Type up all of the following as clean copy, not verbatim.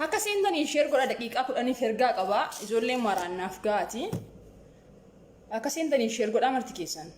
Akka seentanii share godha daqiiqaa kudhaniif ergaa qaba. Ijoolleen maraan naaf ga'aati. Akka seentanii share godhaa marti keessan.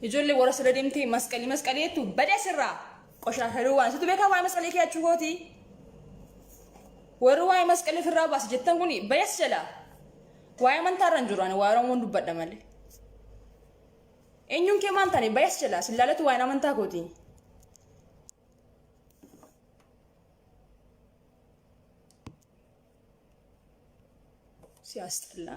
Ijoollee warra sirra deemtee masqalii masqalii jettu badee sirraa qoshaashaluu waan situ beekaa waa'ee masqalii kee achuu kooti. Warri waa'ee masqalii ofirraa baase jettan kuni bayas jala. Waa'ee amantaa irra hin jiru ani waa'ee Oromoon dubbadha malee. Eenyuun kee maal taane bayas jala sin laalatu waa'een amantaa kooti. ሲያስጠላ።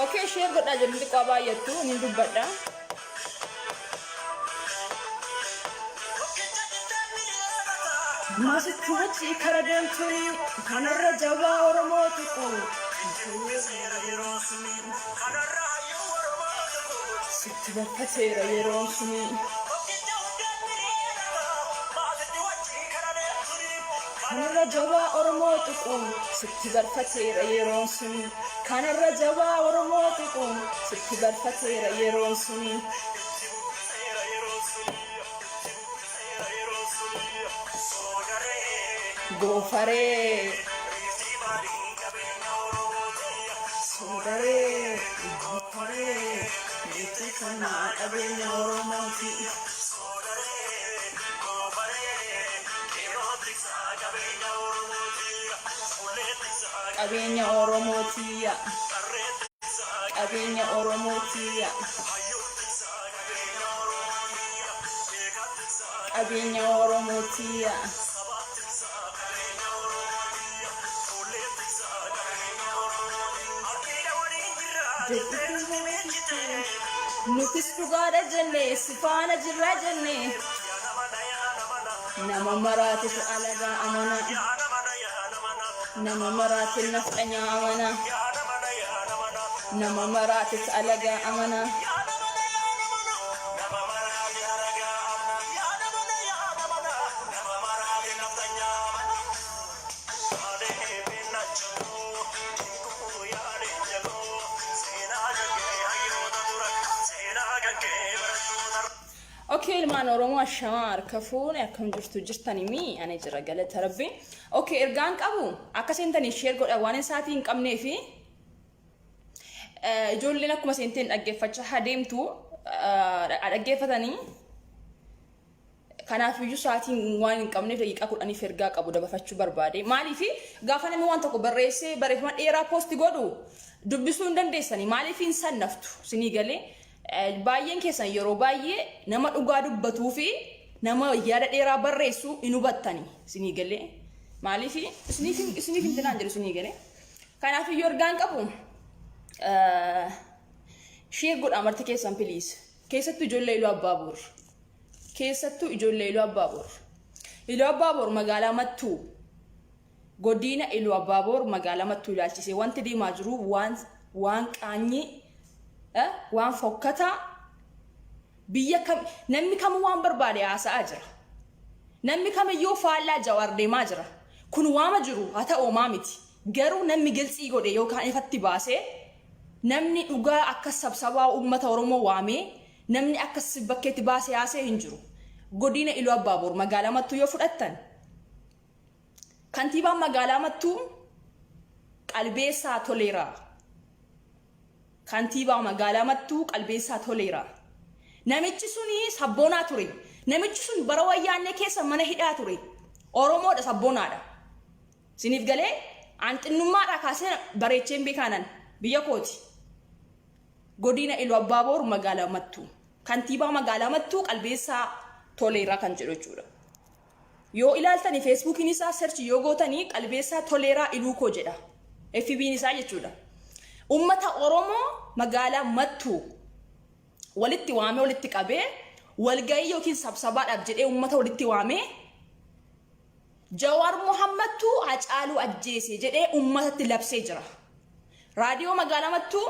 Okay, share godhaa jedhu xiqqoo baay'attu ni dubbadha. Maasitti wajji kara deemtuni kanarra jabaa Oromoo tuqu. Sitti barfateera yeroon suni. Kanarra jabaa Oromoo tuqu sitti barfateera yeroon suni. Kanarra jabaa Oromoo tuqu sitti barfateera yeroon suni. Goofaree. Soodaree. Goofaree. Meetii kanaa qabeenya Oromooti. Qabeenya Oromooti. Qabeenya Oromooti. Qabeenya Oromooti. Nutis dhugaadha jenne si faana jirra jenne nama maraatetu alagaa amana nama maraate nafxanyaa amana nama maraatetu alagaa amana. Okay, ilmaan Oromoo ashamaa harka fuune akkam jirtu jirtani mi ani jira galata rabbi. Okay, ergaan qabu akka seentanii share godha waan isaatii hin qabnee fi ijoolleen akkuma seenteen dhaggeeffachaa adeemtu dhaggeeffatanii kanaaf iyyuu sa'aatiin waan hin qabneef daqiiqaa kudhaniif ergaa qabu dabarfachuu barbaade. Maaliif gaafa namni waan tokko barreessee barreeffama dheeraa poosti godhu dubbisuu hin dandeessanii maaliif hin sannaftu sinii galee baay'een keessan yeroo baay'ee nama dhugaa dubbatuu fi nama yaada dheeraa barreessu hin hubattani isinii galee. Maaliif isiniif hin tinaan jedhu isinii galee. Kanaaf iyyuu ergaan qabu share godhaa marti keessan, please. Keessattuu ijoollee Iluu Abbaaboor. Keessattuu ijoollee Iluu Abbaaboor. Iluu Abbaaboor magaalaa Mattuu, godina Iluu Abbaaboor magaalaa Mattuu ilaalchisee wanti deemaa jiru waan qaanyii, waan fokkataa. Biyya kam namni kamuu waan barbaade haasa'aa jira. Namni kamiyyuu faallaa Jawaar deemaa jira. Kun waama jiru haa ta'u, homaa miti. Garuu namni giltsii godhe yookaan ifatti baasee, namni dhugaa akka sabsabaa uummata Oromoo waamee, namni akka bakkeetti baasee haasa'e hin jiru. Godina Iluu Abbaaboor magaalaa Mattuu yoo fudhattan, kantiibaan magaalaa Mattuu Qalbeessaa Toleeraa. Kantiibaa magaalaa Mattuu Qalbeessaa Toleeraa. Namichi suni sabboonaa ture. Namichi sun bara Wayyaannee keessa mana hidhaa ture. Oromoodha, sabboonaadha. Isiniif galee, an xinnummaadhaa kaasee bareecheen beekaanan biyya kooti. Godina Iluu Abbaaboor magaalaa Mattuu. Kantiibaa magaalaa Mattuu Qalbeessaa Toleeraa kan jedhu jechuudha. Yoo ilaaltani, Facebookiin isaa search yoo gootanii, Qalbeessaa Toleeraa Iluukoo jedha. FB'n isaa jechuudha. Uummata Oromoo magaalaa Mattuu walitti waamee, walitti qabee, walgahii yookiin sabsabaadhaaf jedhee uummata walitti waamee, Jawaar Mohammadtu Hacaaluu ajjeese jedhee uummatatti labsee jira. Raadiyoo magaalaa Mattuu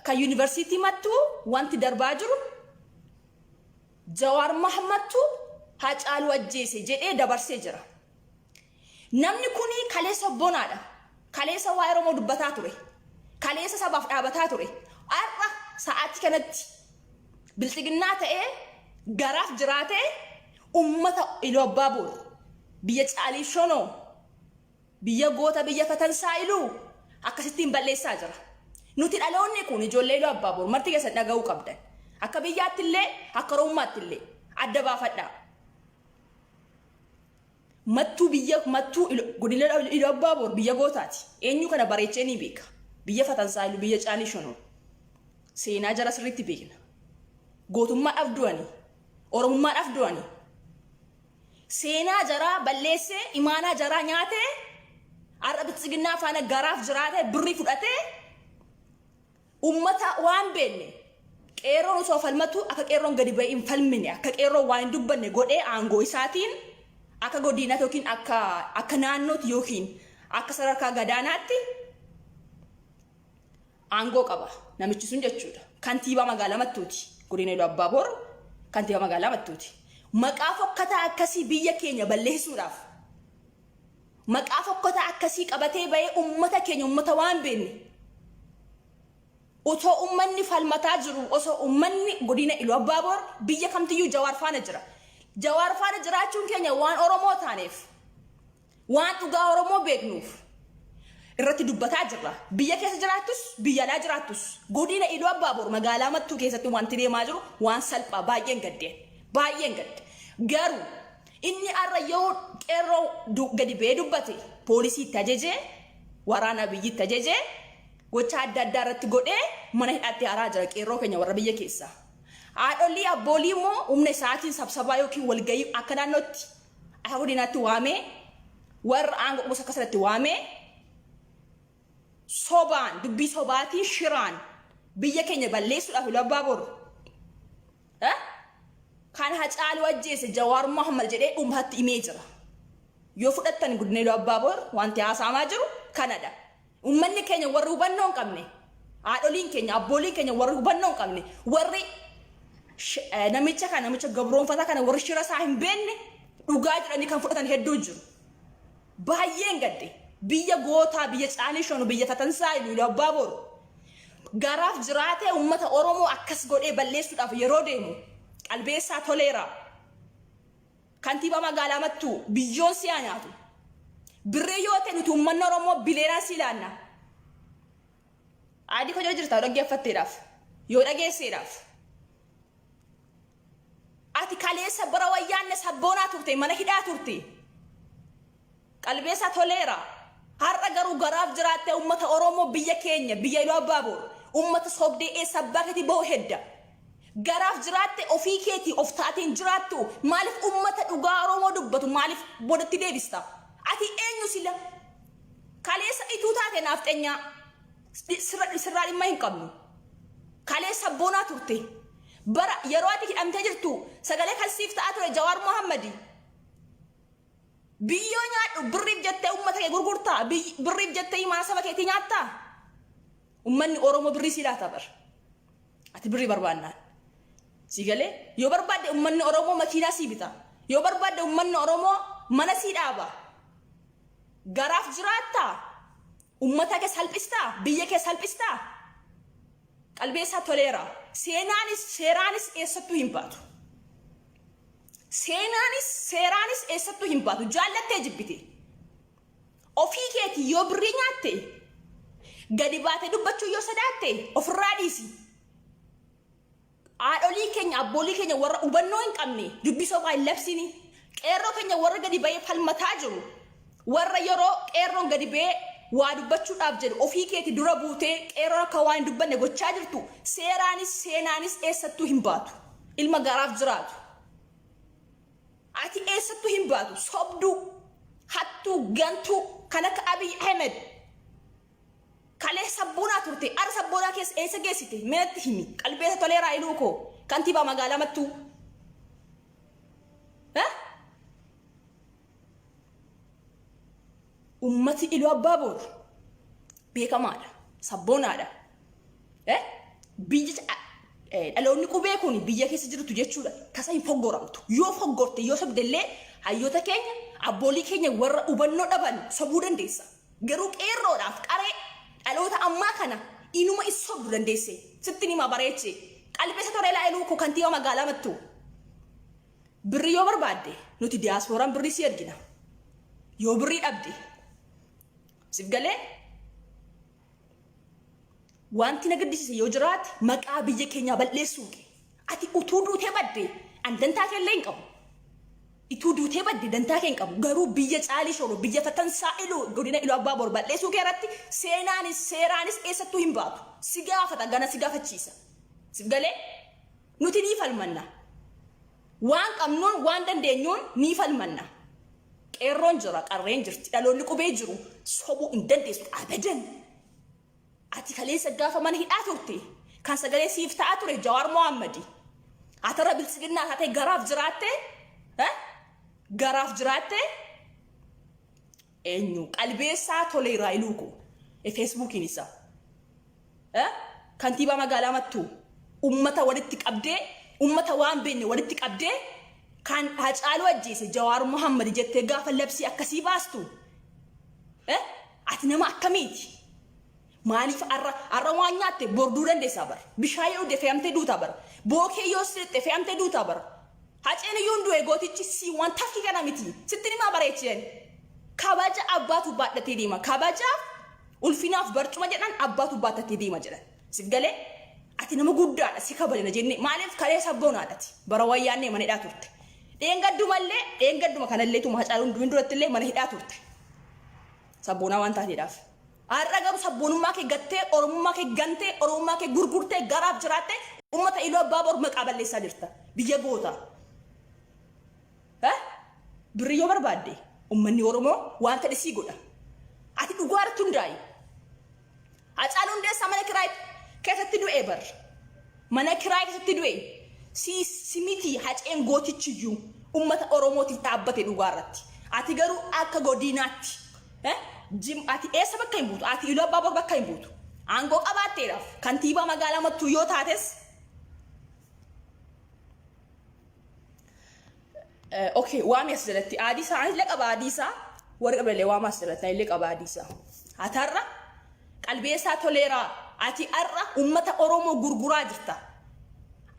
kan yuunivarsiitii Mattuu wanti darbaa jiru Jawaar Mohammadtu Hacaaluu ajjeese jedhee dabarsee jira. Namni kuni kaleessa obbonaadha. Kaleessa waa'ee Oromoo dubbataa ture. Kaleessa sabaaf dhaabataa ture. Har'a sa'aatii kanatti bilxiginnaa ta'ee, garaaf jiraatee, ummata Iluu Abbaaboor, biyya Caalii Shonoo, biyya goota, biyya Fatansaa Iluu akkasittiin balleessaa jira. Nuti dhaloonni kun, ijoollee Iluu Abbaaboor marti keessan dhaga'uu qabdan. Akka biyyaatti illee, akka Oromummaatti illee adda baafadhaa. Mattuu, biyya Mattuu, godina Iluu Abbaaboor biyya gootaati. Eenyu kana bareechee ni beeka. Biyya Fatansaa Iluu, biyya Caalii Shonoo. Seenaa jara sirriitti beekna. Gootummaadhaaf du'anii, Oromummaadhaaf du'anii. Seenaa jaraa balleessee, imaanaa jaraa nyaatee, har'a biltsiginnaa faana garaaf jiraatee, birrii fudhatee, ummata waan beekne, qeerroon osoo falmatu akka qeerroon gadi ba'ee hin falmine, akka qeerroon waan hin dubbanne godhee, aangoo isaatiin akka godinaatti yookiin akka naannootti yookiin akka sadarkaa gadaanaatti aangoo qaba namichi sun jechuudha. Kantiibaa magaalaa Mattuuti. Godina Iluu Abbaaboor kantiibaa magaalaa Mattuuti. Maqaa fokkataa akkasii biyya keenya balleessuudhaaf maqaa fokkataa akkasii qabatee bahee, ummata keenya, ummata waan beekne, otoo ummanni falmataa jiru, osoo ummanni godina Iluu Abbaaboor biyya kamtiyyuu Jawaar faana jira. Jawaar faana jiraachuun keenya waan Oromoo taaneef, waan dhugaa Oromoo beeknuuf irratti dubbataa jirra. Biyya keessa jiraattus, biyya alaa jiraattus, godina Iluu Abbaaboor magaalaa Mattuu keessatti wanti deemaa jiru waan salphaa. Baay'een gaddeen. Baay'een gadde. Garuu inni har'a yoo qeerroo gadi ba'ee dubbate, poolisii itti ajajee, waraana Abiyyitti ajajee, gocha adda addaa irratti godhee mana hidhaatti haraa jira qeerroo keenya warra biyya keessaa. Haadholii, abboolii immoo humna isaatiin sabsabaa yookiin walgahii akka naannootti, akka godinaatti waamee, warra aangoo qabus akka sanatti waamee, sobaan, dubbii sobaatiin, shiraan biyya keenya balleessuudhaaf Iluu Abbaaboor kan Hacaaluu ajjeese Jawaar Mohammad jedhee uummatatti himee jira. Yoo fudhattan, godina Iluu Abbaaboor wanti haasa'amaa jiru kanadha. Uummanni keenya warri hubannoo hin qabne, haadholiin keenya, abbooliin keenya warri hubannoo hin qabne, warri namicha kana, namicha gabroonfataa kana, warri shira isaa hin beekne, dhugaa jedhanii kan fudhatan hedduu jiru. Baay'een gadde. Biyya gootaa, biyya Caalii Shonu, biyya Fatansaa Iluu Abbaaboor garaaf jiraatee uummata Oromoo akkas godhee balleessuudhaaf yeroo deemu, Qalbeessaa Toleeraa, kantiibaa magaalaa Mattuu, biyyoon si haa nyaatu. Birrii yoo ta'e nuti uummanni Oromoo bileenaan si ilaanna. Adii koo jala jirta yoo dhaggeeffatteedhaaf, yoo dhageesseedhaaf. Ati kaleessa bara Wayyaanne sabboonaa turte, mana hidhaa turte. Qalbeessaa Toleera. Har'a garuu garaaf jiraattee uummata Oromoo, biyya keenya, biyya Iluu Abbaaboor, uummata sobdee eessa abbaa keetii bahu hedda. Garaaf jiraatte ofii keetii of taatee hin jiraattu? Maaliif ummata dhugaa Oromoo dubbatu maaliif boodatti deebista? Ati eenyu sila? Kaleessa ituu taate naafxenyaa sirraa dhimma hin qabnu. Kaleessa sabboonaa turte. Bara yeroo ati hidhamtee jirtu sagalee kan siif ta'aa ture Jawaar Mohammadi. Biyyoo nyaadhu birriif jettee ummata kee gurgurtaa? Birriif jettee imaana saba keetii nyaattaa? Ummanni Oromoo birrii sii laata bar. Ati birrii barbaannaan. Sii galee yoo barbaadde ummanni Oromoo makiinaa sii bita. Yoo barbaadde ummanni Oromoo mana sii dhaaba. Garaaf jiraattaa? Ummata kee salphistaa? Biyya kee salphistaa? Qalbeessaa Toleeraa. Seenaanis seeraanis eessattuu hin baatu. Seenaanis seeraanis eessattuu hin baatu. Jaallattee jibbite. Ofii keetii yoo birrii nyaatte gadi baatee dubbachuu yoo sodaatte ofirraa dhiisi. Haadholii keenya abboolii keenya warra hubannoo hin qabne dubbii sobaa hin labsini. Qeerroo keenya warra gadi ba'ee falmataa jiru warra yeroo qeerroon gadi ba'ee waa dubbachuudhaaf jedhu ofii keeti dura buutee qeerroon akka waa hin dubbanne gochaa jirtu seeraanis seenaanis eessattuu hin baatu. Ilma garaaf jiraatu. Ati eessattuu hin baatu. Sobduu, hattuu, gantuu kan akka Abiy Ahmed kalee sabboonaa turte. Ara sabboonaa keessa eessa geessite? Mee natti himi. Qalbeessa Toleeraa Iluu koo kantiibaa magaalaa Mattuu. Ummati Iluu Abbaa Boor beekamaadha. Sabboonaadha. Biyya dhaloonni qubee kun biyya keessa jirtu jechuudha. Tasa hin foggoramtu. Yoo foggorte yoo sobdellee hayyoota keenya abboolii keenya warra hubannoo dhaban sobuu dandeessa. Garuu qeerroodhaaf qaree dhaloota ammaa kana inuma is sobdu dandeesse. Sitti himaa bareeche. Qalbeessa Toleeraa Iluu koo kantiibaa magaalaa Mattuu. Birrii yoo barbaadde nuti diyaaspooraan birrii si ergina. Yoo birrii dhabde sif galee wanti na gaddisiise yoo jiraate maqaa biyya keenyaa balleessuu kee. Ati utuu duutee badde an dantaa kee illee hin qabu. Ituu duutee badde dantaa kee hin qabu. Garuu biyya caalii shoroo biyya fatansaa iluu godina Iluu Abbaa Boor balleessuu kee irratti seenaanis seeraanis eessattuu hin baatu. Si gaafata gana si gaafachiisa. Sif galee nuti ni falmanna. Waan qabnuun waan dandeenyuun ni falmanna. Qeerroon jira, qarreen jirti, dhaloonni qubee jiru sobuu hin dandeessu abadan. Ati kaleessa gaafa mana hidhaa turte kan sagalee siif ta'aa ture Jawaar Mohammadi. Atarra biltsiginnaa taatee garaaf jiraatte garaaf jiraatte eenyu Qalbeessaa Toleeraa Iluu koo feesbuukiin isaa. Kantiibaa magaalaa Mattuu ummata walitti qabdee ummata waan beekne walitti qabdee kan Hacaaluu ajjeese Jawaar Mohammad jettee gaafa labsii akkasii baastu ati nama akkamiiti? Maaliif arra arra waan nyaatte borduu dandeessaa bara. Bishaan yoo dhugde fe'amtee duutaa bara. Bookee yoo seexxe fe'amtee duutaa bara. Haceen iyyuu hin du'e gootichi si waan tafkii kana miti. Sitti himaa bareecheen. Kabaja abbaatu baadhatee deema. Kabajaaf ulfinaaf barcuma jedhan abbaatu baattatee deema jedhan. Sif galee ati nama guddaadha si kabajna jennee maaliif kalee sabboonaadhati bara wayyaannee mana hidhaa turte. Dheengaddumallee dheengadduma kanallee tuma Hacaaluun du'in durattillee mana hidhaa turte. Sabboonaa waan taateedhaaf. Har'a garuu sabboonummaa kee gattee Oromummaa kee gantee Oromummaa kee gurgurtee garaaf jiraattee uummata Iluu Abbaa Boor maqaa balleessaa jirta. Biyya goota. Birrii yoo barbaadde uummanni Oromoo waan fedhe sii godha. Ati dhugaa irratti hundaa'i. Hacaaluu Hundeessaa mana kiraay keessatti du'e bar. Mana kiraay keessatti du'e. Si miti Haceen gootichiyyuu uummata Oromootiif dhaabbate dhugaa irratti. Ati garuu akka godinaatti jim ati eessa bakka hin buutu? Ati Iluu Abbaa Boor bakka hin buutu. Aangoo qabaatteedhaaf kantiibaa magaalaa Mattuu yoo taates okay waami as jalatti aadii isaa anillee qaba aadii isaa warri qabdallee waama as jalatti anillee qaba aadii isaa. Ati har'a Qalbeessaa Toleeraa ati har'a uummata Oromoo gurguraa jirta.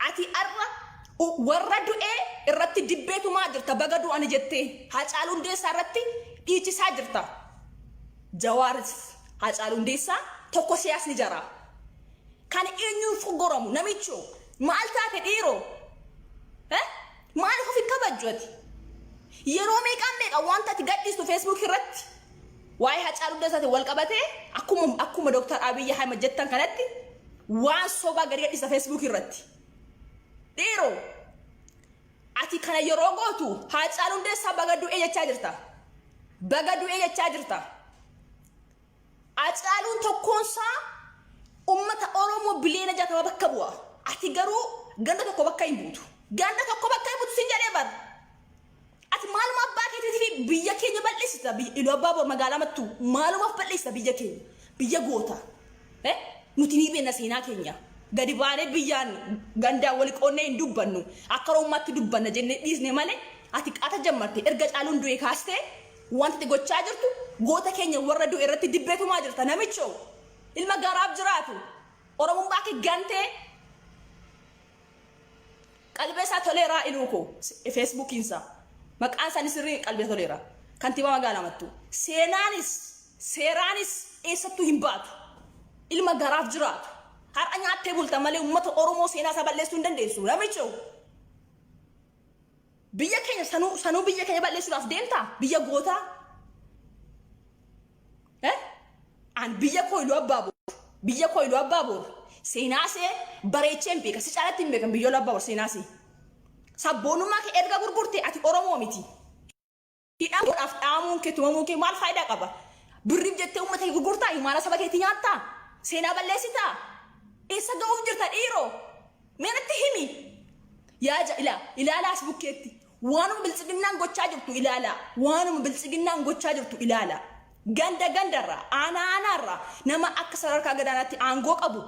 Ati har'a warra du'ee irratti dibbeetumaa jirta baga du'ani jettee Hacaaluu Hundeessaa irratti dhiichisaa jirta. Jawaaris Hacaaluu Hundeessaa tokko siyaasni jaraa. Kan eenyuun foggoramu namichoo maal taate dhiiroo? Maaliif of hin kabajju ati? Yeroo meeqaan meeqa wanta ati gadhiistu Facebook irratti waa'ee Hacaaluu Hundeessaatiin wal qabatee akkuma Dr. Abiy Ahmed jettan kanatti waan sobaa gadi gadhiista Facebook irratti. Dhiiroo ati kana yeroo gootu Haacaaluu Hundeessaa baga du'ee jechaa jirta. Baga du'ee jechaa jirta. Hacaaluun tokkoonsaa ummata Oromoo biliyoona 60 bakka bu'a. Ati garuu ganda tokko bakka hin buutu. Ganda tokko bakka hin buutu sin jedhee bar. Ati maaluma abbaa keetiitiif biyya keenya bal'eessita. Iluu Abbaa Boor magaalaa Mattuu maalumaaf bal'eessita biyya keenya. Biyya goota. Eh? Nuti ni beekna seenaa keenya. Gadi baanee biyyaan gandaan wali qoonnee hin dubbannu. Akka Oromummaatti dubbanna jennee dhiisne malee ati qaata jammarte erga Caaluun du'ee kaastee Wanti ati gochaa jirtu goota keenya warra du'e irratti dibbee tumaa jirta namichoo! Ilma garaaf jiraatu! Oromummaa kee gantee Qalbeessaa Toleeraa Iluu koo Feesbuukiinsaa maqaan isaanii sirrii Qalbeessaa Toleeraa kantiibaa magaalaa Mattuu seenaanis seeraanis eessattuu hin baatu ilma garaaf jiraatu har'a nyaattee bulta malee uummata Oromoo seenaa isaa balleessuu hin dandeessu namichoo! Biyya keenya sanuu sanuu biyya keenya balleessuudhaaf deemtaa? Biyya gootaa? Eh? An biyya koo Iluu Abbaa Boor. Biyya koo Iluu Abbaa Boor. Seenaa see bareechee hin beeka. Si caalatti hin beekan biyya Iluu Abbaa Boor seenaa see. Sabboonummaa kee erga gurgurte ati Oromoo miti. Hidhamuudhaaf dhaamuun kee tumamuun kee maal faayidaa qaba? Birriif jettee uummata kee gurgurtaa? Imaanaa saba keetii nyaattaa? Seenaa balleessitaa? Eessa ga'uuf jirta dhiiroo? Mee natti himi. Yaa ja ilaa ilaalaa as bukkeetti. Waanuma biltsiginnaan gochaa jirtu ilaalaa. Waanuma biltsiginnaan gochaa jirtu ilaalaa. Ganda gandarraa, aanaa aanaarraa nama akka sadarkaa gadaanaatti aangoo qabu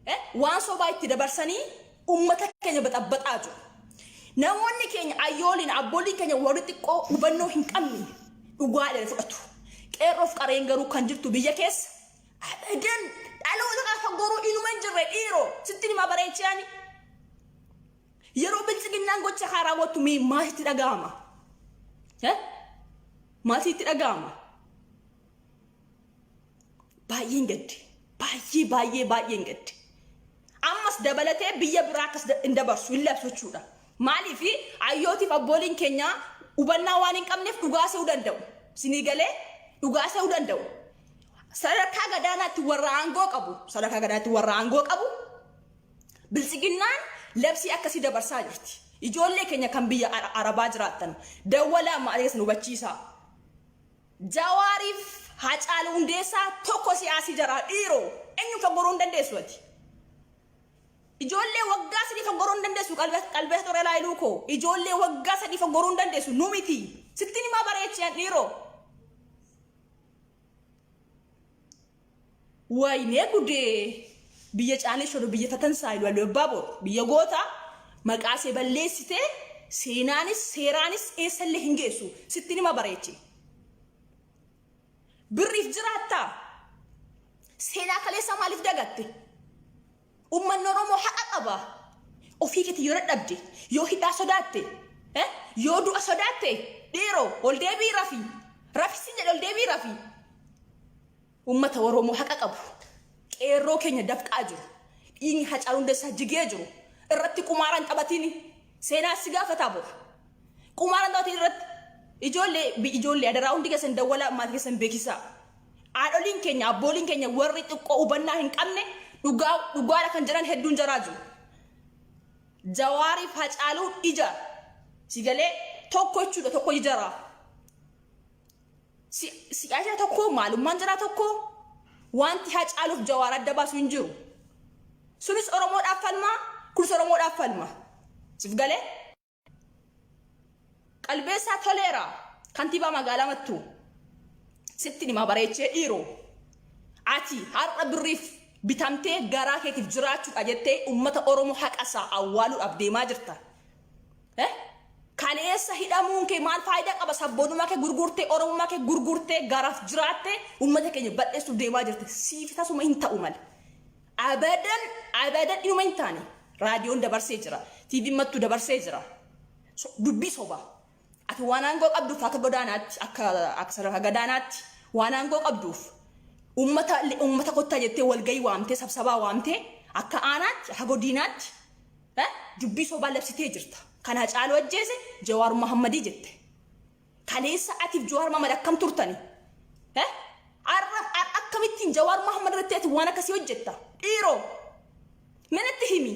eh, waan sobaa itti dabarsanii Ummata keenya baxabbaxaa jiru. Namoonni keenya ayyooliin abbooliin keenya warri xiqqoo hubannoo hin qabne dhugaa jedhanii fudhatu. Qeerroof qareen garuu kan jirtu biyya keessa abadan dhaloota kana fagoruu inuma hin jirre dhiiroo sitti himaa bareechee ani. Yeroo biltsiginnaan gocha haa raawwattu mee maal sitti dhaga'ama? Eh? Maal sitti dhaga'ama? Baay'een gadde. Baay'ee baay'ee baay'een gadde. Ammas dabalatee biyya biraa akkas hin dabarsu hin labsu jechuudha. Maaliif hayyootiif abbooliin keenya hubannaa waan hin qabneef dhugaa se'uu danda'u. Sinii galee dhugaa se'uu danda'u. Sadarkaa gadaanaatti warra aangoo qabu sadarkaa gadaanaatti warra aangoo qabu biltsiginnaan labsii akkasii dabarsaa jirti. Ijoollee keenya kan biyya Arabaa jiraattan dawwalaa maatii keessan hubachiisaa. Jawaariif Haacaaluu Hundeessaa tokko siyaasii jaraa dhiiroo eenyuun foggoruu hin dandeessu ati. Ijoollee waggaa 3 foggoruu hin dandeessu qalbeessa toree laayiluu koo ijoollee waggaa 3 foggoruu hin dandeessu nu miti sittin himaa bareechee an dhiiroo. Wayinee gudee biyya caalee sholo biyya tatansaa ilu allu abbaa boor biyya goota maqaa see balleessitee seenaanis seeraanis eessallee hin geessu sittin hima bareeche. Birriif jiraattaa? Seenaa kaleessaa maaliif dagatte? Uummanni Oromoo haqa qaba. Ofii keetii yoo dadhabde, yoo hidhaa sodaatte, eh, yoo du'a sodaatte, dhiiroo ol deebi'i rafi. Rafi siin jedhe ol deebi'i rafi. Uummata Oromoo haqa qabu. Qeerroo keenya dafqaa jiru. Dhiigni Hacaaluu Hundeessaa jigee jiru. Irratti qumaara hin taphatini. Seenaa si gaafataa bor. Qumaara hin taphatin irratti. Ijoollee ijoollee adaraa hundi keessan dawwalaa maatii keessan beeksisaa. Haadholiin keenya abbooliin keenya warri xiqqoo hubannaa hin qabne dhugaa dhugaadha kan jedhan hedduun jaraa jiru. Jawaariif Hacaaluun ija si galee tokko jechuudha tokko ija jaraa. Siyaasa tokko maalummaan jaraa tokko wanti Hacaaluuf Jawaar adda baasu hin jiru. Sunis Oromoodhaaf falma, kunis Oromoodhaaf falma. Sif galee? Qalbeessaa Toleeraa kantiibaa magaalaa Mattuu sitti himaa bareechee dhiiroo ati har'a birriif bitamtee garaa keetiif jiraachuudha jettee uummata Oromoo haqasaa awwaaluudhaaf deemaa jirta. Eh? Kaleessa hidhamuun kee maal faayidaa qaba? Sabboonummaa kee gurgurtee, Oromummaa kee gurgurtee, garaaf jiraattee uummata keenya bal'eessuuf deemaa jirti. Siif tasuma hin ta'u malee. Abadan abadan inuma hin taane. Raadiyoon dabarsee jira. TVn Mattuu dabarsee jira. Dubbii sobaa. Ati waan aangoo qabduuf akka godaanaatti akka akka sadarkaa gadaanaatti waan aangoo qabduuf uummata uummata kottaa jettee walgahii waamtee sabsabaa waamtee akka aanaatti akka godiinaatti dubbii sobaa labsitee jirta. Kan Hacaaluu ajjeese Jawaar Mohammadii jette. Kaleessa atiif Jawaar Mohammad akkam turtani? Har'a akkamittiin Jawaar Mohammad irratti ati waan akkasii hojjetta? Dhiiroo! Mee natti himi.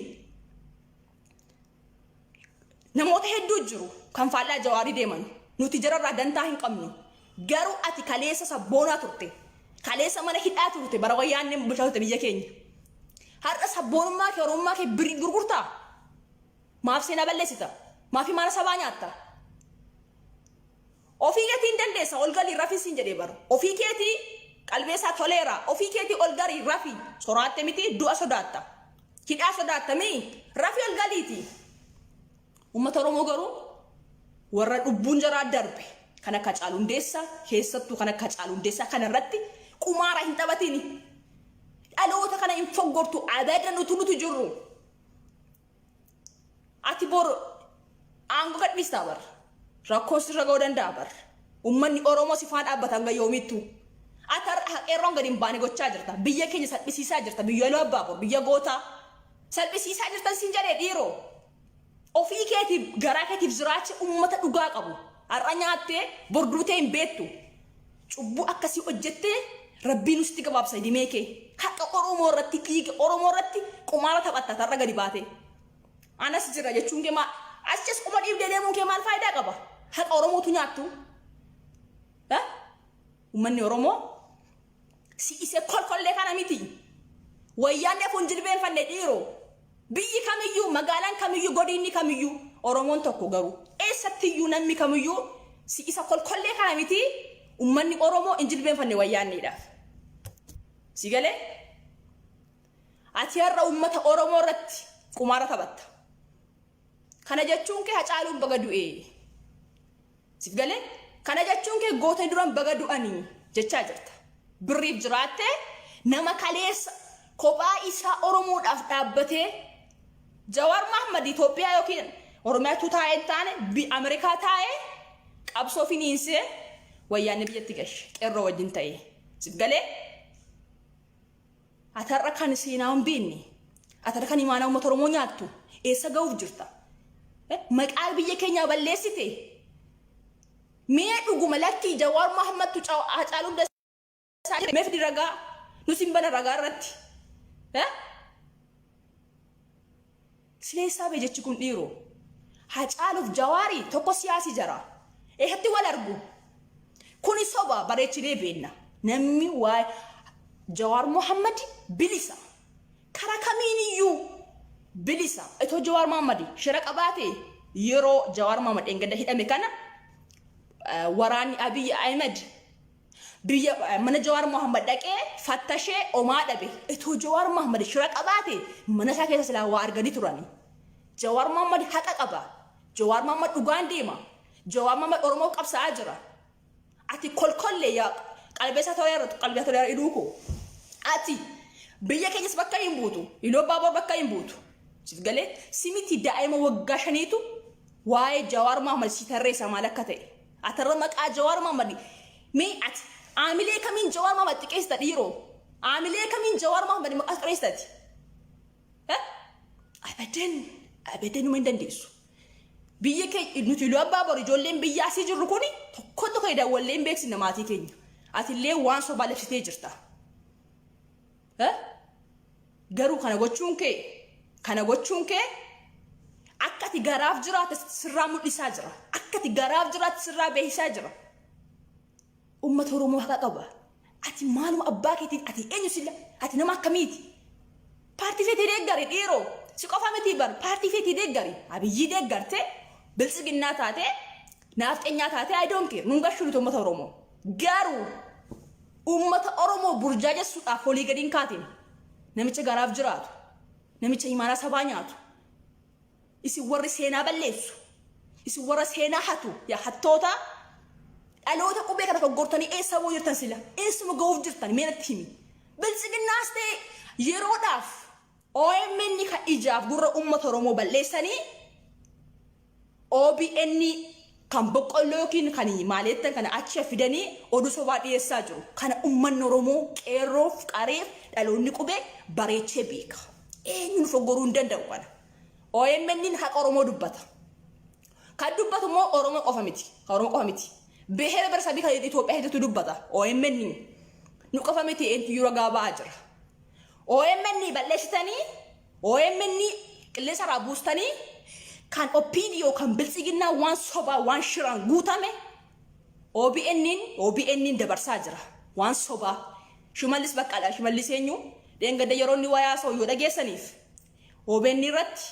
jiru kan faallaa Jawaarii deeman. Nuti jararraa dantaa hin qabnu. Garuu ati kaleessa sabboonaa turte. Kaleessa mana hidhaa turte bara wayyaanneen bulchaa turte biyya keenya. Har'a sabboonummaa kee Oromummaa kee birrii gurgurtaa? Maaf seenaa balleessita? Maaf imaana sabaa nyaatta? Ofii keetii hin dandeessa ol galii rafi siin jedhee bar. Ofii keetii Qalbeessaa Toleera ofii keetii ol galii rafi soraatte miti du'a sodaatta. Hidhaa sodaatta mii rafi ol galiiti. Uummata Oromoo garuu warra lubbuun jaraa darbe kan akka Hacaaluu Hundeessaa keessattuu kan akka Hacaaluu Hundeessaa kana irratti qumaara hin taphatini. Dhaloota kana hin foggortu abadan utuu nuti jirru. Ati bor aangoo gadhiistaa bar. Rakkoon sirra ga'uu danda'a bar. Uummanni Oromoo si faana dhaabbata hanga yoomiittuu. Ati har'a haqeerroon gadi hin baane gochaa jirta. Biyya keenya salphisiisaa jirta. Biyya Iluu Abbaa biyya gootaa. Salphisiisaa jirtan siin jedhee dhiiroo. Ofii keetiif garaa keetiif jiraacha uummata dhugaa qabu. Har'a nyaattee bor duutee hin beektu. Cubbuu akkasii hojjettee Rabbiin sitti gabaabsa idimee kee. Haqa Oromoo irratti dhiiga Oromoo irratti qumaara taphatta har'a gadi baatee. Anas jira jechuun kee maal achas quba dhiibdee deemuun kee maal faayidaa qaba? Haqa Oromootu nyaattu. Uummanni Oromoo si isee kolkollee kana miti. Wayyaan efuun jilbeenfanne dhiiroo. Biyyi kamiyyuu magaalaan kamiyyuu godinni kamiyyuu Oromoon tokko garuu eessattiyyuu namni kamiyyuu si isa kolkollee kana miti uummanni Oromoo hin jilbeenfanne wayyaanniidhaaf. Si galee? Ati har'a uummata Oromoo irratti qumaara taphatta. Kana jechuun kee Hacaaluun baga du'ee. Siif galee? Kana jechuun kee gootni duran baga du'anii jechaa jirta. Birriif jiraattee nama kaleessa kophaa isaa Oromoodhaaf dhaabbatee Jawaar Mahmad Itoophiyaa yookiin Oromiyaatu taa'ee hin taane Ameerikaa taa'ee qabsoo finiinsee wayyaanne biyyatti gashe qeerroo wajjin ta'ee. Siif galee? Ati har'a kan seenaa hin beekne, ati har'a kan imaanaa uummata Oromoo nyaattu, eessa ga'uuf jirta? Maqaa biyya keenyaa balleessite. Mee dhuguma lakkii Jawaar Mahammadtu Hacaaluu Hundeessaa jedhe mee fidi ragaa. Nus hin bana ragaa irratti. Sileessaa bee jechi kun dhiiroo. Hacaaluuf Jawaarii tokko siyaasi jara. Eessatti wal argu? Kuni soba bareechinee beenna. Namni waa Jawaar Mohammad bilisa. Karaa kamiiniyyuu bilisa. Itoo Jawaar Mohammad shira qabaate yeroo Jawaar Mohammad dheengadda hidhame kana waraanni Abiy Ahmed biyya mana Jawaar Mohammad dhaqee fattashee omaa dhabe. Itoo Jawaar Mohammad shira qabaate mana isaa keessa silaa waa arganii turani. Jawaar Mohammad haqa qaba. Jawaar Mohammad dhugaan deema. Jawaar Mohammad Oromoo qabsaa'aa jira. Ati kolkollee yaa Qalbeessaa Toleera Qalbeessaa Toleera iduu koo. Ati biyya keenyas bakka hin buutu. Iluu Abbaa Boor bakka hin buutu. Siif galee si miti daa'ima waggaa shaniitu waa'ee Jawaar Mohammad si tarreessa maal akka ta'e. Atarra maqaa Jawaar Mohammad mee ati aamilee kamiin Jawaar Mohammad xiqqeessita dhiiroo? Aamilee kamiin Jawaar Mohammad maqaa xiqqeessitati? Abadan abadan numa hin dandeessu. Biyya keenya nuti Iluu Abbaa Boor ijoolleen biyya asii jirru kuni tokko tokko dawwallee hin beeksisne maatii keenya. Atillee waan sobaa labsitee jirta. Garuu kana gochuun kee akka ati garaaf jiraatte sirraa mul'isaa jira. Akka ati garaaf jiraatte sirraa beeksisaa jira. Uummata Oromoo haqa qaba. Ati maaluma abbaa keetiin ati eenyu silla? Ati nama akkamiiti? Paartii feetii deeggari dhiiroo. Si qofa miti bar paartii feetii deeggari. Abiyyii deeggarte biltsiginnaa taate naafxenyaa taate, I don't care. Nun gashuu nuti uummata Oromoo. Garuu uummata Oromoo burjaajessuudhaaf olii gadi hin kaatin. Namicha garaaf jiraatu. Namicha imaanaa sabaa nyaatu. Isin warri seenaa balleessu. Isin warra seenaa hatu. Yaa hattoota, dhaloota qubee kana foggortanii eessa bu'uu jirtan sila? Eessuma ga'uuf jirtan? Mee natti himi. Biltsiginnaas ta'e yeroodhaaf OMN kan ijaaf gurra uummata Oromoo balleessanii OBN kan boqqolloo yookiin kan maaleettan kana achi fidanii oduu sobaa dhiyeessaa jiru. Kana uummanni Oromoo qeerroof qareef dhaloonni qubee bareechee beeka. Eenyuun foggoruu hin danda'u kana. OMN haqa Oromoo dubbata. Kan dubbatu immoo Oromoo qofa miti. Kan Oromoo qofa miti. Beera bara sabii kan Itoophiyaa hedduutu dubbata. OMN nu qofa miti, eenyuyyuu ragaa ba'aa jira. OMN balleessitanii, OMN qilleensa irraa buustanii, Kan OPDO kan biltsiginnaa waan sobaa waan shiraan guutame OBN'n OBN'n dabarsaa jira. Waan sobaa. Shimallis Baqqalaa Shimallis eenyu dheengadda yeroo inni waa haasa'u yoo dhageessaniif OBN irratti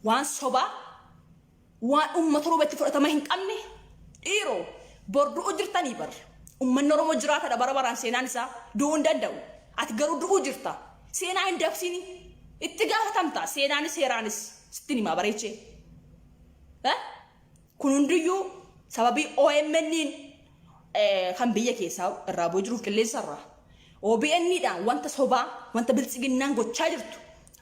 waan sobaa waan uummata Oromoo itti fudhatama hin qabne dhiiroo bor du'u jirtanii bar. Uummanni Oromoo jiraatadha bara baraan seenaan isaa du'uu hin danda'u. Ati garuu du'uu jirta. Seenaa hin dabsini. Itti gaafatamta seenaanis seeraanis sittin himaa bareechee. Kun hundiyyuu sababii OMN'n kan biyya keessaa irraa bu'ee jiruuf qilleensa irraa. OBN dhaan wanta sobaa wanta biltsiginnaan gochaa jirtu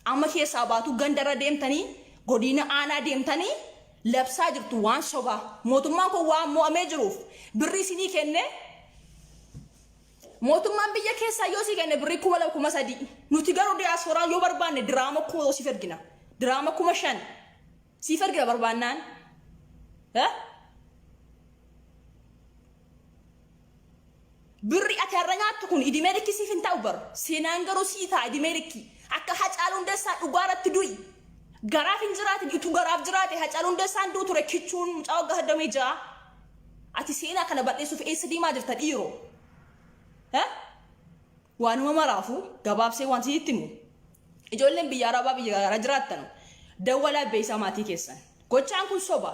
amma keessaa baatu ganda irra deemtanii godina aanaa deemtanii labsaa jirtu waan sobaa. Mootummaan kun waan mo'amee jiruuf birrii isinii kenne. Mootummaan biyya keessaa yoo sii kenne birrii 2000 3000, nuti garuu diyaaspooraan yoo barbaanne diraama 1000 siif ergina. Diraama 5000 siif ergina barbaannaan. Birri ati har'a nyaattu kun idimee likki siif hin ta'u bar. Seenaan garuu sii ta'a idimee likki. Akka Hacaaluu Hundeessaa dhugaa irratti du'i. Garaaf hin jiraatin, utuu garaaf jiraate Hacaaluu Hundeessaan du'u ture kichuun mucaa waggaa 36. Ati seenaa kana bal'eessuuf eessa deemaa jirta dhiiroo? Waanuma maraafu gabaabsee waan sitti himu. Ijoolleen biyya Arabaa biyya garaagaraa jiraattanu dawwalaa beeysaa maatii keessan. Gochaan kun soba.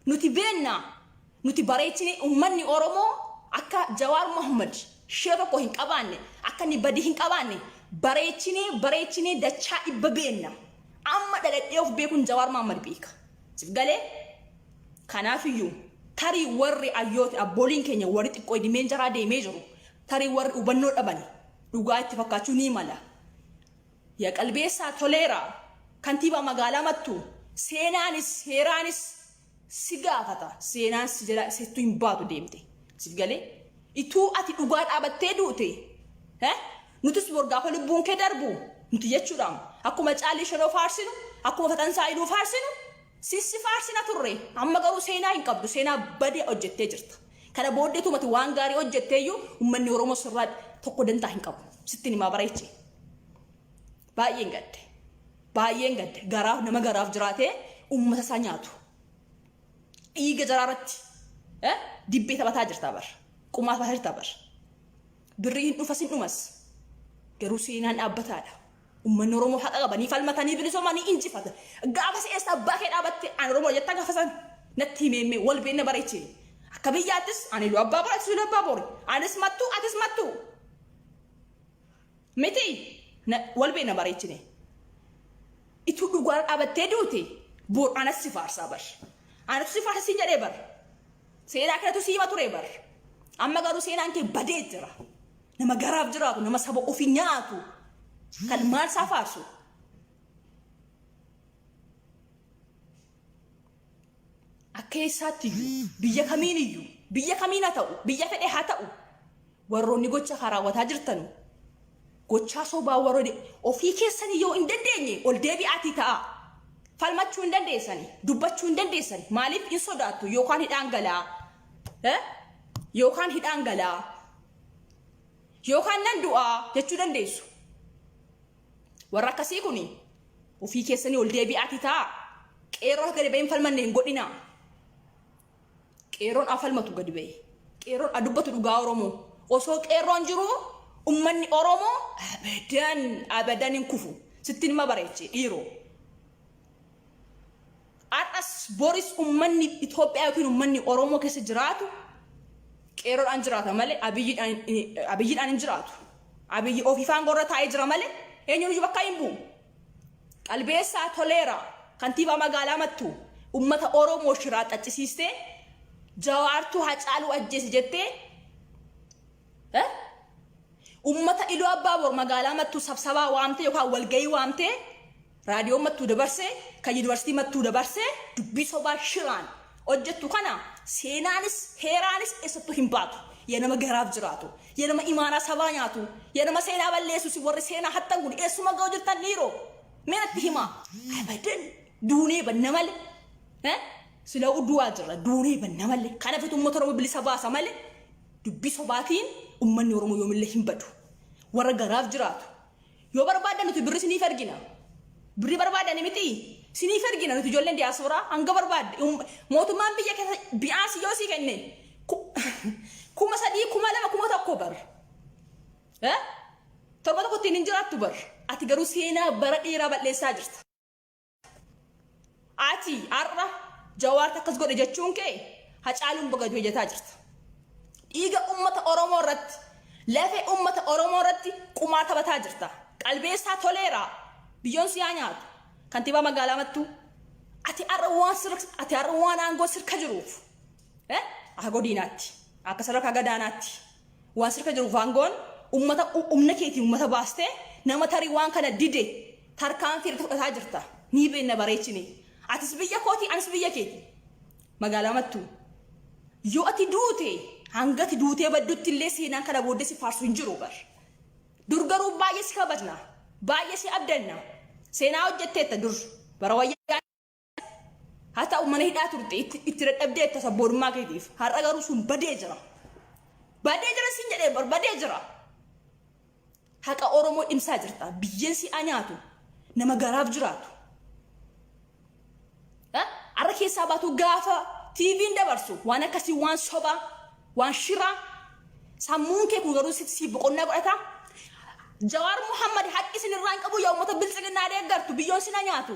Nuti beennaa nuti bareechine uummanni Oromoo akka Jawaar Mohammad shira tokko hin qabaanne, akka inni badii hin qabaanne bareechinee bareechinee dachaa dhibba beenna. Amma dhaladhee of beekuun Jawaar Mohammad beeka. Sif galee? Kanaafiyyuu tarii warri ayyooti abbooliin keenya warri xiqqoo idimeen jaraa deemee jiru tarii warri hubannoo dhabani dhugaa itti fakkaachuu ni mala. Ya Qalbeessaa Toleeraa kantiibaa magaalaa Mattuu seenaanis seeraanis si gaafata, seenaan si jala sittu hin baatu deemte. Sif galee? Ituu ati dhugaa dhaabattee duute nutis bor gaafa lubbuun kee darbu nuti jechuudhaan akkuma Caalii Shanoo faarsinu, akkuma Faxansaa Iluu faarsinu sis si faarsina turre. Amma garuu seenaa hin qabdu, seenaa badee hojjettee jirta. Kana booddee tumati waan gaarii hojjetteeyyuu uummanni Oromoo sirraa tokko dantaa hin qabu. Sittin himaa bareeche. Baay'een gadde. Baay'een gadde. Garaaf nama garaaf jiraatee uummata isaa nyaatu. Dhiiga jaraa irratti dibbee taphataa jirta bar. Qumaa taphataa jirta bar. Birrii hin dhufas hin dhumas. Garuu seenaan dhaabbataadha. Uummanni Oromoo haqa qabanii falmatanii bilisoomanii injifata. Gaafa si eessa abbaa kee dhaabatte ani Oromoo jettaa gaafa san natti himeemmee wal beekna bareechee. Akka biyyaattis ani Iluu Abbaa Boor atis Iluu Abbaa Boori. Anis Mattuu atis Mattuu. Miti wal beekna bareechine. Ituu dhugaa dhaabattee duute boor anas si faarsaa bar. Anatu si faarsa siin jedhee bar. Seenaa kanatu si hima ture bar. Amma garuu seenaan kee badee jira. Nama garaaf jiraatu, nama saba ofii nyaatu, kan maal isaa faarsu. Akka eessaatti iyyuu, biyya kamiin iyyuu, biyya kamiin haa ta'u, biyya fedhe haa ta'u, warroonni gocha haa raawwataa jirtanu, gochaa sobaa warroonni ofii keessanii yoo hin dandeenye ol deebi'aatii ta'a. Falmachuu hin dandeessani, dubbachuu hin dandeessani. Maaliif hin sodaattu? Yookaan hidhaan galaa, yookaan hidhaan galaa, yookaan nan du'aa jechuu dandeessu. Warra akkasii kun ofii keessanii ol deebi'aatii ta'a. Qeerroo akka gadi ba'ee hin falmanne hin godhinaa. Qeerroon haa falmatu gadi ba'ee. Qeerroon haa dubbatu dhugaa Oromoo. Osoo qeerroon jiru ummanni Oromoo abadan abadan hin kufu. Sittin hima bareeche dhiiroo. Har'as boris ummanni Itoophiyaa yookiin ummanni Oromoo keessa jiraatu qeerroodhaan jiraata malee Abiyyiidhaan hin jiraatu. Abiyyi ofiif aangoo irra taa'ee jira malee eenyuun iyyuu bakka hin bu'u. Qalbeessaa Toleeraa kantiibaa magaalaa Mattuu ummata Oromoo shiraa xaccisiistee Jawaartuu Hacaaluu ajjeese jettee ummata Iluu Abbaa Boor magaalaa Mattuu sabsabaa waamtee yookaan walgahii waamtee raadiyoo Mattuu dabarsee kan yuunivarsiitii Mattuu dabarsee dubbii sobaa shiraan hojjettu kana seenaanis heeraanis eessattuu hin baatu. Yaa nama garaaf jiraatu, yaa nama imaanaa sabaa nyaatu, yaa nama seenaa balleessu, si warri seenaa hattan kun eessuma ga'u jirtan dhiiroo? Mee natti himaa. Abadan duunee banna malee. Sila du'aa jirra duunee banna malee. Kanaafuu uummata Oromoo bilisa baasa malee dubbii sobaatiin uummanni Oromoo yoomillee hin badu. Warra garaaf jiraatu. Yoo barbaadan nuti birri isiniif ergina. Birrii barbaadani miti. Siniif ergina nuti ijoolleen diyaasporaa hanga barbaadde. Mootummaan biyya keessa bi'aas yoo sii kenne 3000, 2000, 1000 bar. Torba tokko ittiin hin jiraattu bar. Ati garuu seenaa bara dheeraa balleessaa jirta. Ati har'a Jawaarti akkas godhe jechuun kee Hacaaluun baga du'e jetaa jirta. Dhiiga uummata Oromoo irratti, lafee uummata Oromoo irratti qumaa taphataa jirta. Qalbeessaa Toleeraa biyyoon si haa nyaatu. Kantiibaa magaalaa Mattuu. Ati har'a waan aangoo sirka jiruuf akka godinaatti, akka sadarkaa gadaanaatti waan sirka jiruuf aangoon uummata humna keetiin uummata baastee nama tarii waan kana dide tarkaanfii irratti fudhataa jirta. Ni beekna bareechine. Atis biyya kooti, anis biyya keeti. Magaalaa Mattuu. Yoo ati duute, hanga ati duutee baddutti illee seenaan kana booddee si faarsu hin jiru bar. Dur garuu baay'ee si kabajna. Baay'ee si abdanna. Seenaa hojjetteetta dur. Bara wayyaa haa ta'u mana hidhaa turte, itti dadhabdeetta sabboonummaa keetiif. Har'a garuu sun badee jira. Badee jira siin jedhee bar, badee jira. Haqa Oromoo dhimsaa jirta. Biyyeen si nyaatu. Nama garaaf jiraatu. Har'a keessaa baatu gaafa TV'n dabarsu waan akkasii, waan sobaa, waan shiraa, sammuun kee kun garuu si boqonnaa godhata. Jawaar Muhammad haqqi isin irraa hin qabu, yaa uummata biltsiginnaa deeggartu, biyyoon sina nyaatu.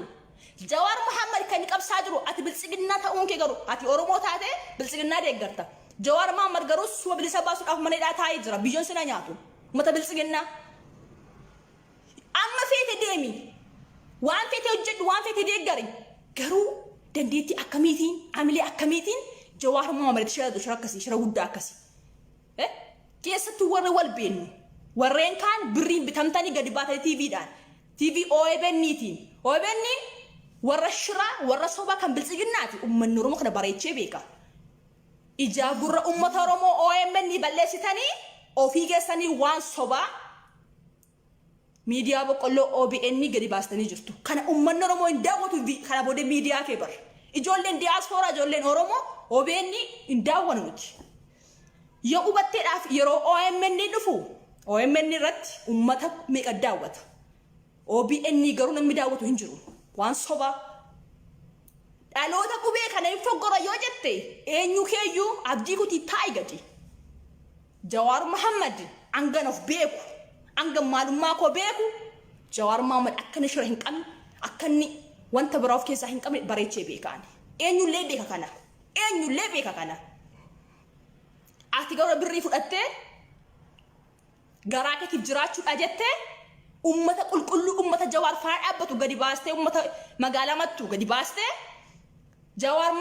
Jawaar Muhammad kan inni qabsaa jiru, ati biltsiginnaa ta'uun kee garuu, ati Oromoo taate biltsiginnaa deeggarta. Jawaar Muhammad garuu suma bilisa baasuudhaaf mana hidhaa taa'ee jira, biyyoon sina nyaatu. Uummata biltsiginnaa. Amma feete deemi. Waan feete hojjedhu, waan feete deeggari. Garuu dandeettii akkamiitiin, amilee akkamiitiin Jawaar Muhammad shira shira akkasii, shira guddaa akkasii? Keessattuu warra wal beennu. Warreen kaan birriin bitamtanii gadi baatanii TVdhaan. TV OBN'tiin. OBN warra shiraa, warra sobaa kan biltsiginnaati. Uummanni Oromoo kana bareechee beeka. Ijaa gurra uummata Oromoo OMN balleessitanii ofii keessanii waan sobaa miidiyaa boqqolloo OBN gadi baastanii jirtu. Kana uummanni Oromoo hin daawwatu kana booda miidiyaa kee bar. Ijoolleen diyaaspooraa, ijoolleen Oromoo OBN hin daawwanu nuti. Yoo hubatteedhaaf, yeroo OMN dhufu OMN irratti uummata meeqa daawwata? OBN garuu namni daawwatu hin jiru. Waan sobaa. Dhaloota qubee kana hin foggora yoo jette, eenyu keeyyuu abdii kutii taa'i gadi. Jawaar Muhammad hangan of beeku, hanga maalummaa koo beeku, Jawaar Muhammad akka inni shira hin qabne, akka inni wanta biraa of keessaa hin qabne bareechee beekaani. Eenyullee beeka kana. Eenyullee beeka kana. Ati garuu birrii fudhattee garaa keetiif jiraachuudha jettee ummata qulqulluu, ummata Jawaar faana dhaabbatu gadi baastee, ummata magaalaa Mattuu gadi baastee Jawaar